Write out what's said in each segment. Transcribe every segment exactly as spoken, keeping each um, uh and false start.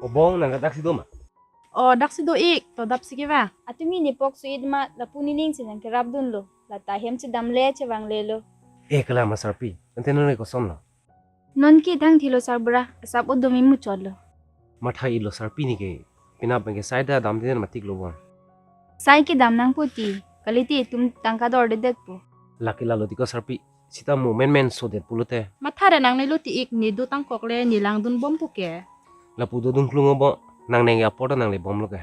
O Bong, nang daksi do ma? O, daksi do ik, to dapsi kevang. Atumi nepok su-it ma, lapu nening si nangkerapdunlo. Lata hem chedamle chevanglelo. Eh, kalang ma sarpi, ante non ke kosonlo? Non ke thangthelo sarbura, asap odom imu chotlo. Matha-ilo sarpi neke, penap abangke sai ta damde matiklo bon. Sai kedam nangpo ti, kalite itum tangka dordedetpo. Lake lalo ti ko sarpi, sita mo menmen sodet pulote. Matha ra nangnelo ti ik, ne do tangkok le ne langdunbompo ke. Lapu dodun klung o Bong, nang neng apor ta nanglebomlo ke.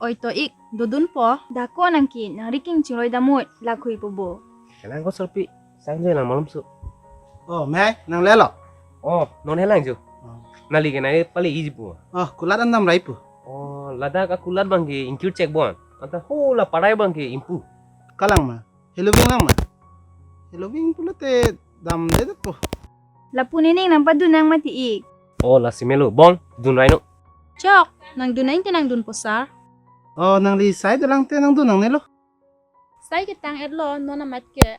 Oi to ik, dodunpo, dako nang ke, nang riking chingroi damut, lakhuipo bo. Kalang ko sarpi, sai nje nang malomso. Oh, me, nanglelo? Oh, non helang jo. Oh. Nangli ke nai pale iji pu. Oh, kulat an damraipo. Oh, ladak akulat abangke ingkir chek bon. Anta ho la parai abangke impu. Kalang ma. Heloving lang ma. Heloving pulote damledetpo. Lapu nening nangpadun nang mati ik. Oh, lasi melo. Bong, dunraino. Chok, nangdun nang te nangdunpo sar. Oh, nangli sai dolang te nangdun nangnelo. Sai ketang-etlo, non amat ke.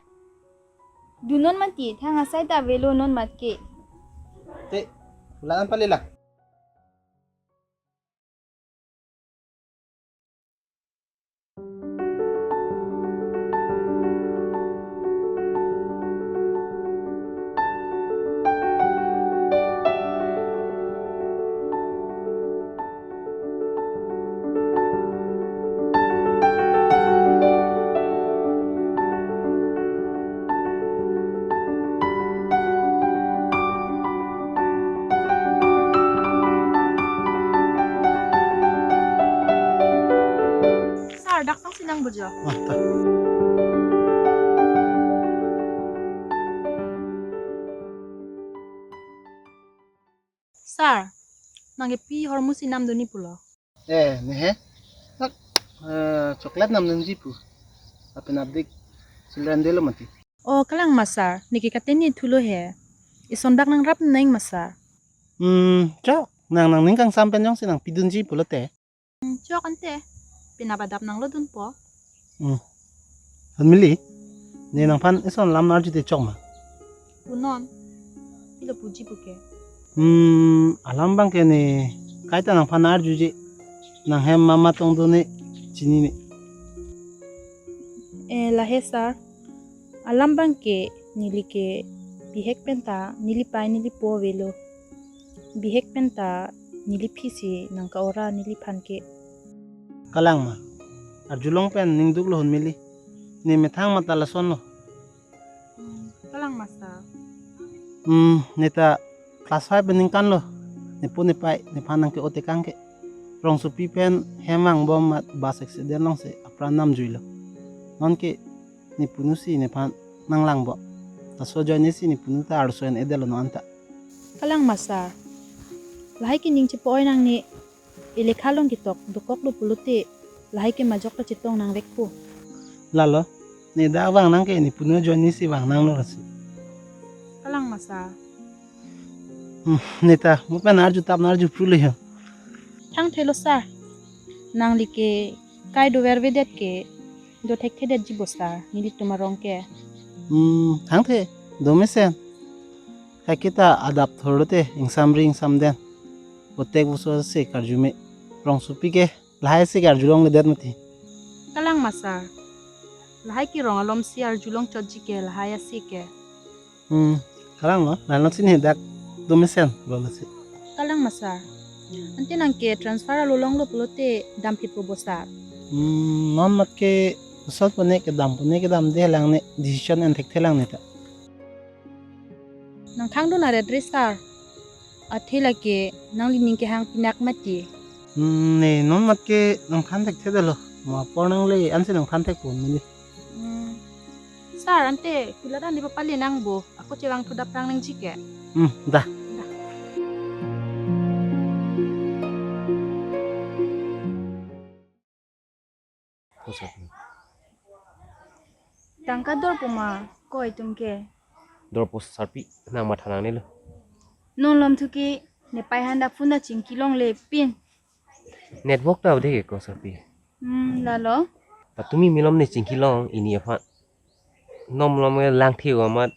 Dun non mati, thang asai ta avelo non amat ke. Te, kulat an pale la. Sar, dak tang sinang bojo. Ah, ta. Sar, nang ke pi hormu si namdunji pulo? Eh, ne he? Sak, eh, chocolate namdunji pu. Lapen adik children day lo mati. Oh, kalang ma sar, neke kateni thulo he. Ison dak nangrap nang ma sar. Hmm, chok, nang nangning kangsam pen jongsi nangpidunji pulote. Hmm, chok ante, penap adap nanglo dunpo. Hmm. Honmili, ne nangphan ison alam arjute chok ma? Punon, pilo puji puke. Hmm, alam abangke ne kaita nangphan arjuje, nanghem mama tongdone chinine. Eh, lahe sar, alam abangke neli ke bihek penta neli pai neli po avelo. Bihek penta neli phisi nangka-ora neliphan ke. Kalang ma, arjulong pen ningduklo honmili. Ne methang mata lasonlo. Hmm, kalang ma sar. Hmm, neta class five pen ningkanlo. Nepo nepai, nephan nangke-o tekang ke. Rongsopi pen hem vangbom amat bus accident alongsi apran namjuilo. Nonke nepunu si nephan nanglangbo. Laso ajoine si nepunu ta arso en-edetlo non anta. Kalang ma sar. Lahai ke ning chepo-oi nangne, elekha along ketok dokoklo pulote, lahai ke majok ta chetong nangvekpo. Lalo, ne dak vang nang ke nepunu ajoine si vang nanglo lasi. Kalang ma sar. Hmm, neta, mo pen arju tap na arju prulo ho. Thangthelo sar. Nangli ke kai dovervedet ke, do thekthedetji bo sar, nelitum arong ke. Hmm, thangthe, do mesen. Kaiketa adap thorlote, ingsamri ingsamden. Botek boso si karjume. Rongsopi ke, lahai si karjulongledet mati. Kalang ma sar. Lahai ke rong alom si arjulong chotji ke, lahai asi ke. Hmm, kalanglo, lahenlo si ne dak do mesen, lo lasi. Kalang ma sar. Ante nang ke transfer alo longlo pulote damphitpo bo sar. Hmm, non amat ke usot pone kedam pone kedamde lang ne decision en thekthelang neta. Nang thangdun aret re sar. Athe lake nangli ning kehang pinak mati. Hmm, ne non amat ke nangthan thekthedetlo. Mo apor nangle ansi nangthan thekpo mili. Hmm. Sar, ante kulat an di papali nang bo. Ako chevang thu daprang nangji ke. Hmm, da. Da. Tangka dorpo ma, ko itum ke? Dorpo sarpi, nang matha nangnelo. Non lom thuki, ne pai handa phone da chingki longle pin. Network ta avede ke ko sarpi. Hmm, lalo. Patumi milom ne chingki long, ini aphan. Nom lom ke langthe amat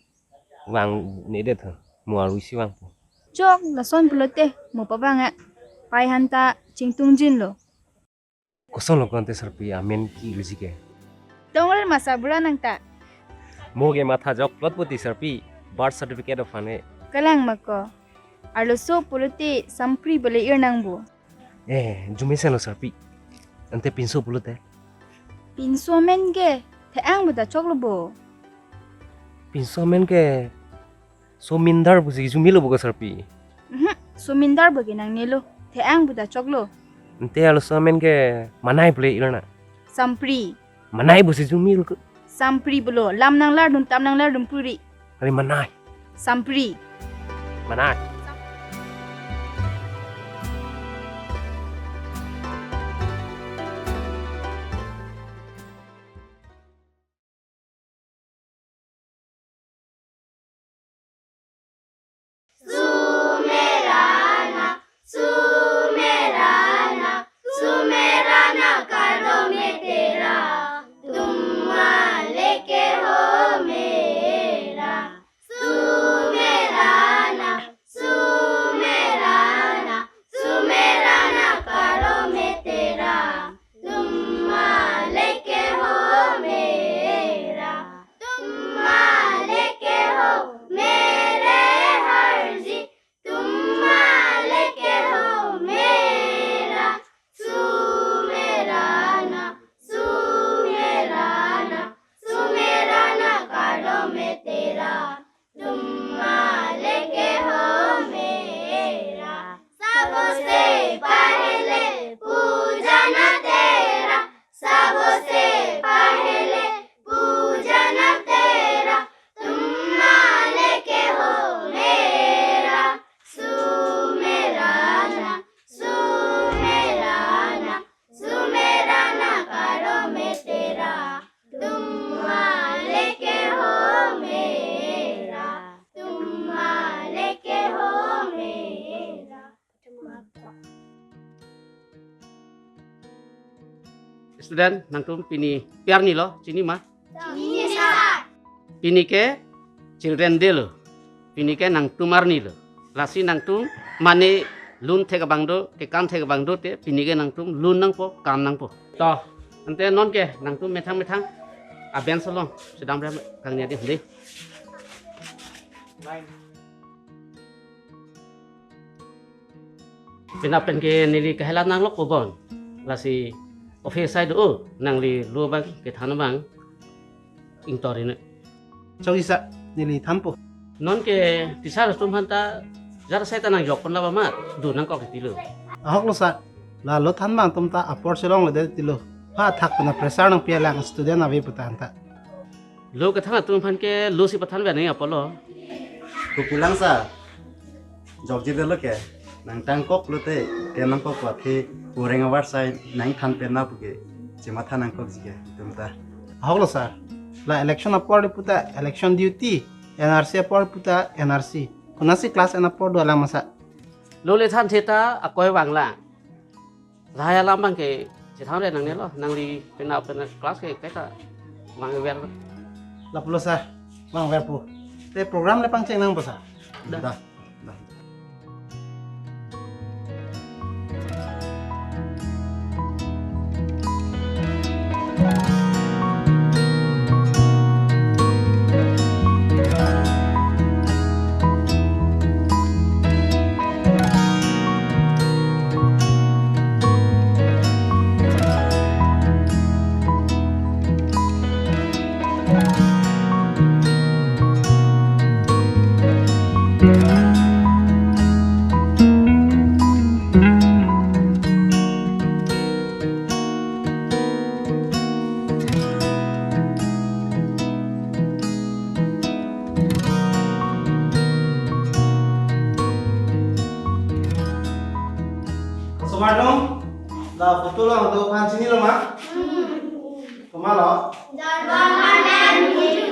vangnedet ha. Mo arui si vangpo. Chok, lason pulote, mo pavang a. Pai hanta chingtungjinlo. Kosonlo ko ante sarpi amen ke-irji ke? Tongre masa bura nang ta. Mo ke matha jokplot puti sarpi, birth certificate aphan e. Kalang ma ko. Arloso pulote Sampri bole ir nangpo. Eh, arjumesen lo sarpi. Ante pinso pulote? Pinso amen ke the-ang puta choklo bo. Pinso amen ke Somindar pusi arjumelo bo ko sarpi? Mhm, Somindar bo ke nangnelo. The-ang puta choklo. Ante arloso amen ke Manai pule irna? Sampri. Manai pusi arjumelo ko. Sampri pulo. Lam nanglar dun, tam nanglar dun puri. Ari Manai. Sampri. Manai. Sumerana, sumerana, sumerana kardom etera, tum male ke ho mera. Sumerana, sumerana, sumerana kardom etera, tum male ke ho mera, tum male ke ho mere harji, tum male ke ho mera. Sumerana, sumerana, sumerana kardom etera, tum male ke ho mera. Sabse pehle puja na tera, sabse pehle puja na tera, tum male ke ho mera. Sumerana, sumerana, sumerana kardom etera, tum male ke ho mera, tum male ke ho mera. Student, nangtum pini pi arni lo, chini ma? Chini, sir. Pini ke Children Day lo. Pini ke nangtum arni lo. Lasi nangtum mane lun thek abang do, kekam thek abang do te, pini ke nangtum lun nangpo, kam nangpo. To, ante non ke nangtum methang methang a-bench along sedam rem kangni adi, dei. Penap pen ke neli kahelat nanglok po bon. Lasi office side o nangli lo abang kethan abang ingtor ine. Chok isa neli thanpo. Non ke teacher atum aphanta jar sai ta nangjok pon laba mat, do nangkok titilo. Ahok lo sir. Lalo than abang atum ta apor chelongledet titilo. Pha thak pena pressure nangpi alang student ave puta anta. Lo kethan atum aphan ke lo si pathan ve nangji apotlo. Kopi lang sir. Jokji detlo ke. Nang tangkok lote, ke nangkok ko athe, oreng avarsai nangthan pen na pu ke, chematha nangkokji ke, itum ta. Ahok lo sir. La election apor le puta election duty, N R C apor puta N R C. Konasi class en apor do alam masa. Lo le than theta akoi vanglang. Lahai alam abang ke chethang re nangnelo, nangli penap pen class ke kaita vangver. Lapulo sir, vangverpo. Te program le pangcheng nangpo sir. Dah. Dah. Dah. Osomar atum, la photo along do aphan chinilo ma? Komatlo? Jawaharlal Nehru.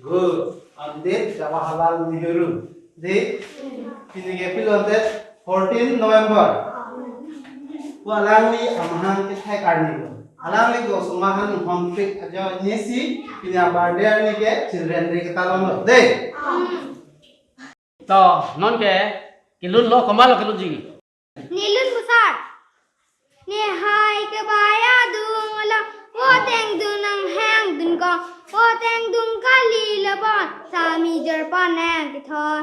Good. Pandit Jawaharlal Nehru. Dei, pini ke pilo ante fourteen November. Pu alangli amahang kethek arni lo. Alangli ke osomar atum honpik ajo nesi, pini a-birthday arni ke Children Day ketalon lo. Dei. To, non ke kelun lo, komatlo kelunji? Nelun pusar. Nehai kebai adung along, voteng dun nanghang dun kong, voteng dun kali labon, sami jer pon nang kethon.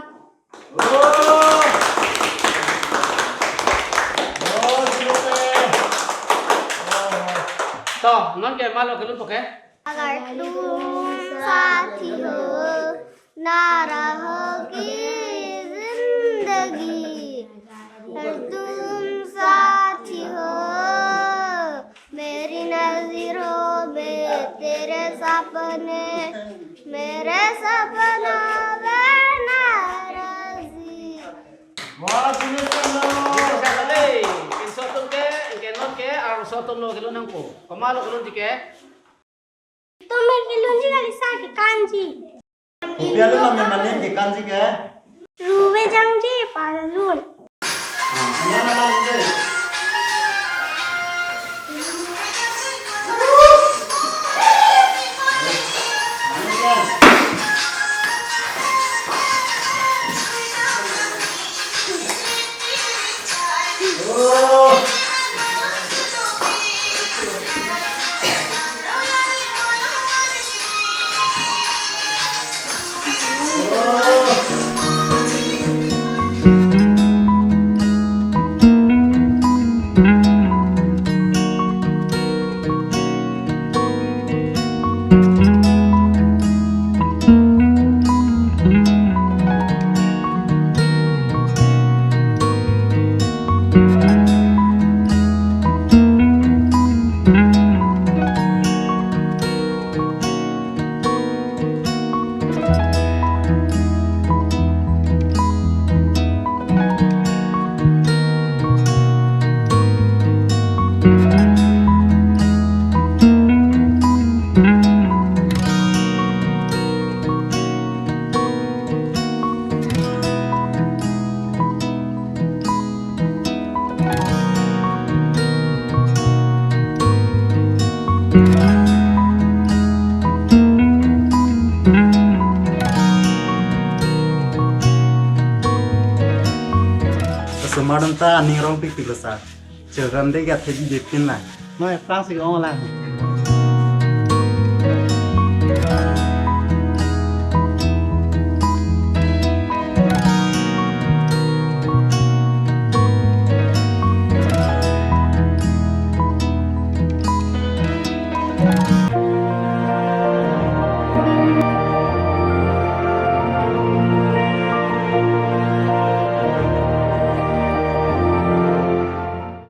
To, non ke malo kelun po ke? अगर तुम साथी हो, ना रहोगी जिंदगी। अगर तुम साथी हो, मेरी नजरों में तेरे सपने, मेरे सपनों में नाराजी। Wah, sini sana. Sini sana, dei. Inso atum ke, ingke non ke, arloso atum lo kelun nangpo. Komatlo kelun ji ke? Tum me kelun ji kali sa kekanji. Kopi alun lo me mane kekanji ke? Ruve jangje parlun. Ah, ini apa lagi? Osomar atum ta aning rong pikpik lo sir. Children Day ke athe bibepin la. Noi aphrang si ong lang.